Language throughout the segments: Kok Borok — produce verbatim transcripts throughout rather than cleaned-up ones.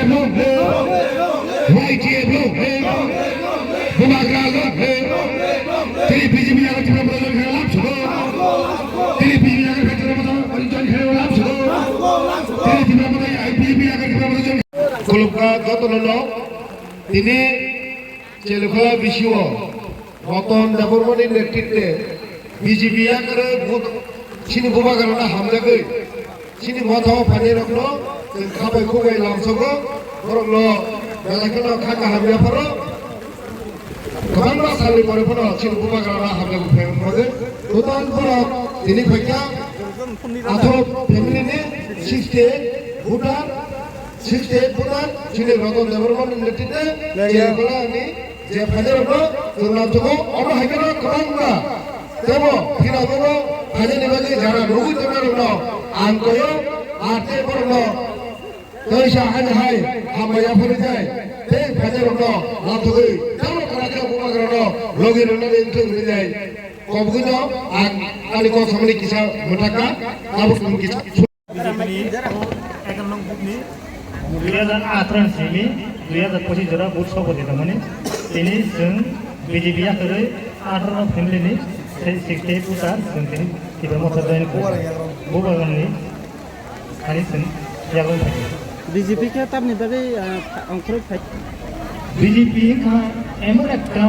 Long live! Y T F long live! Bubagra long live! Tini B J P yago Tripura Motha jong khe lab sugo. Tini B J P yago Tripura Motha jong khe lab sugo. Tini Tripura Motha, B J P yago Tripura Motha jong. Khulumkha jotono no. Tini Chelukhala bisio Ratan Debbarmani netrite B J P yakarwi bu-, chini bubagrano hamjagwi chini mothao phainairokno chwng khabai khubai lamsogo, borokno belai kheno kha kaham yapharo. Kwbangma salni pore phano chini bubagrano hamjagwi phaimani bagwi total borok tini phaikha athoro family ni sixty eight voter. Sixty eight voter chini Ratan Debbarmani netrite Chelukhalani je phainairokno chwng lamsogo, omo hai kheno kwbangma tebo phinabono phainani bagwi jara nugwi tongnairokno ang koyo, ar tei borokno teisa hani hai hambai yaphari jai tei phainairokno lamsogwi tamo kwrakhe bubagrano logi rwnani wngthung hwnwi jai kobogwino ang ani kok samani kisa mwthakha abo kisa. B J P ni ekan nong buk ni dui hajar atharo ni simi dui hajar pochis jora booth sobo di tongmani. Tini chwng B J P yakarwi atharo family ni sixty eight voter chwng tini Tipra Motha join khlai. Bubagrani thani chwng yago phai. B J P khe tamni bagwi, ah, ongkhorwi phai? B J P wngkha emon ekta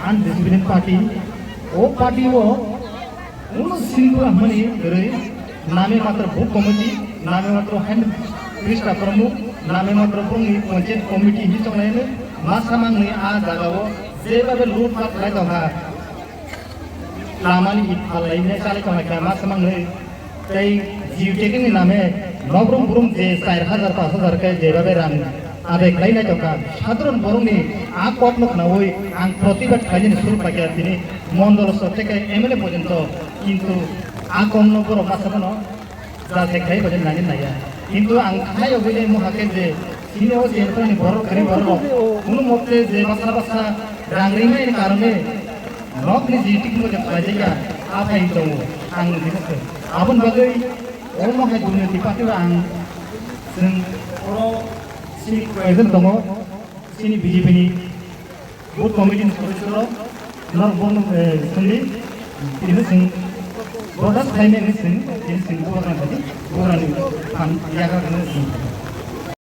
undisciplined party. O party o Uno singkura hwnmani kwrwi name matro booth committee, name matro haino Krishna Pramukh, name matro bongni panchayat committee hinwi chongnai hwnwi masa mangni a jagao jebabe lutpat khlai tongkha. Lamani iphalai ne chalai tongkha masa mangni tei geotagging ni name nokrom brum je char hajar panch hajar khe jebabe rang adai khlai nai tongkha. Sadharon borokni a kokno khnaui ang protibad khlainani suru paikha tini mondol soteke M L A porjonto, kintu a kokno borok masa bono jachai khlai porjon nani naiya. Kintu ang khlai ogwi le muha khe je chini o central ni borok kwrwi borok rok kuno mote je basa basa rang ringmani karone nokni je tikno je khlaijakya a phai tongo ang nini se. Aboni bagwi omo hai durniti party o ang chwng oro chini president tongo. Chini B J P ni booth committee ni sodosyo rok norok bono, eh, songdi tini chwng protest khlaimani chwng tini chwng bubagrani thani bubagrani phan yagra rwna chwng.